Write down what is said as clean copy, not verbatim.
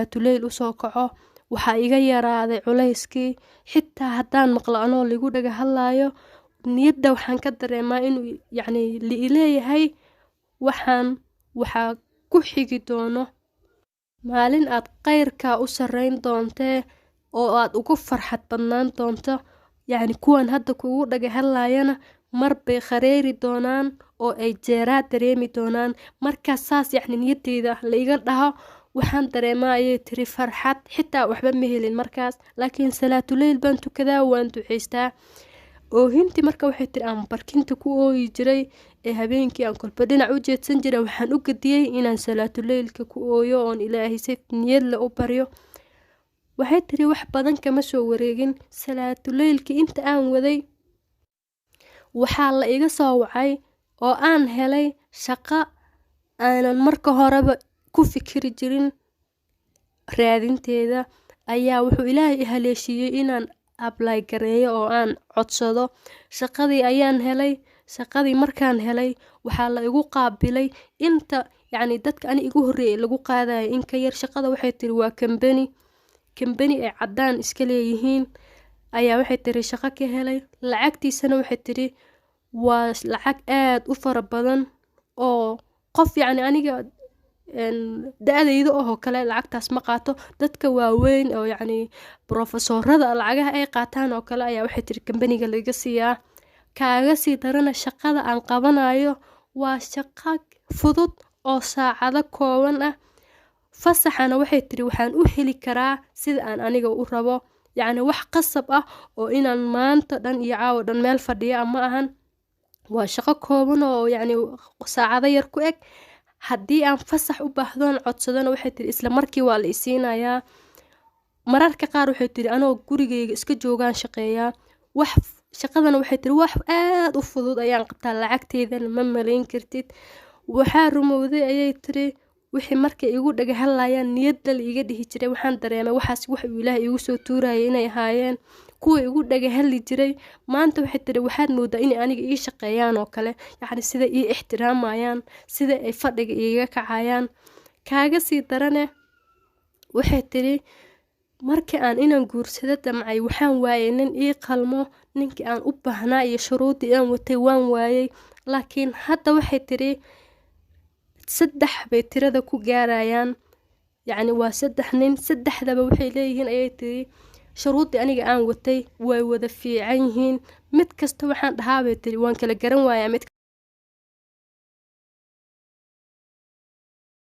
Salaatuleyl usoo kaco, waxaa iga yaraaday culayskii. Xitaa haddaan maqlo anoo ligu dhaga hadlaayo, niyadda waxaan ka dareemaa inuu yacni liileeyahay waxaan waxaa ku xigi doono maalin aad khayrkaa u sarreyn doontee oo aad ugu farxad badnaan doonto. Yacni kuwan hadda kugu dhaga hadlaayana mar bay khareeri doonaan oo ay jeeraa dareemi doonaan. Markaas saas yacni niyaddeyda la iga dhaho, waxaan dareemaa, ayay tiri, farxad. Xitaa waxba ma helin markaas, laakiin salaatuleyl baan tukadaa, waan duceystaa. Oohintii marka, waxay tiri, aan barkinta ku ooyi jiray ee habeenkii aan kolba dhinac u jeedsan jiray, waxaan u gediyey inaan salaatuleylka ku ooyo oon Ilaahay si niyadle u baryo. Waxay tiri wax badan kama soo wareegin salaatuleylkii inta aan waday, waxaa la iga soo wacay oo aan helay shaqo aanan marka horeba ku fikiri jirin raadinteeda. Ayaa wuxuu Ilaahay i haleeshiiyey inaan apply gareeyo oo aan codsado. Shaqadii ayaan helay. Shaqadii markaan helay, waxaa la igu qaabilay inta yacni dadka ani igu horreeyay lagu qaadayo in ka yar. Shaqada, waxay tiri, waa kambani ay caddaan iska leeyihiin ayaa, waxay tiri, shaqo ka helay. Lacagtiisana, waxay tiri, waa lacag aad u fara badan oo qof yacni aniga da-dayda oo kale lacagtaas ma qaato. Dadka waaweyn oo yacni brofesorada lacagaha ay qaataan oo kale ayaa, waxay tiri, kambaniga laga siiyaa. Kaaga sii darana, shaqada aan qabanayo waa shaqo fudud oo saacado kooban ah. Fasaxana, waxay tiri, waxaan u heli karaa sida aan aniga u rabo. Yacni wax qasab ah oo inaan maanta dhan iyo caawa dhan meel fadhiya ma ahan. Waa shaqo kooban oo yacni saacado yar ku eg. Haddii aan fasax u baahdoon codsadona, waxay tiri, isla markii waa la isiinayaa. Mararka qaar, waxay tiri, anoo gurigayga iska joogaan shaqeeyaa. Wax shaqadana, waxay tiri, wax aad u fudud ayaan qabtaa, lacagteydana ma malayn kartid. Waxaa rumowday, ayay tiri, wixii markay igu dhaga hadlayaan niyadda la iga dhihi jiray. Waxaan dareemay waxaas wax uu Ilaahay igu soo tuurayay inay ahaayeen. Kuwa igu dhaga hadli jiray maanta, waxay tiri, waxaad moodaa inay aniga ii shaqeeyaan oo kale, yacni sida ii ixtiraamayaan, sida ay fadhiga iiga kacayaan. Kaaga sii darane, waxay tiri, markii aan inaan guursado damcay, waxaan waayay nin ii qalmo. Ninkii aan u baahnaa iyo shuruuddii aan watay waan waayay. Laakiin hadda, waxay tiri, 3 bay tirada ku gaarayaan. Yacni waa 3 nin. Saddexdaba waxay leeyihiin, ayay tiri, shuruuddii aniga aan watay way wada fiican yihiin. Mid kasta waxaan dhahaa, bay tiri, waan kala garan waayaa mid.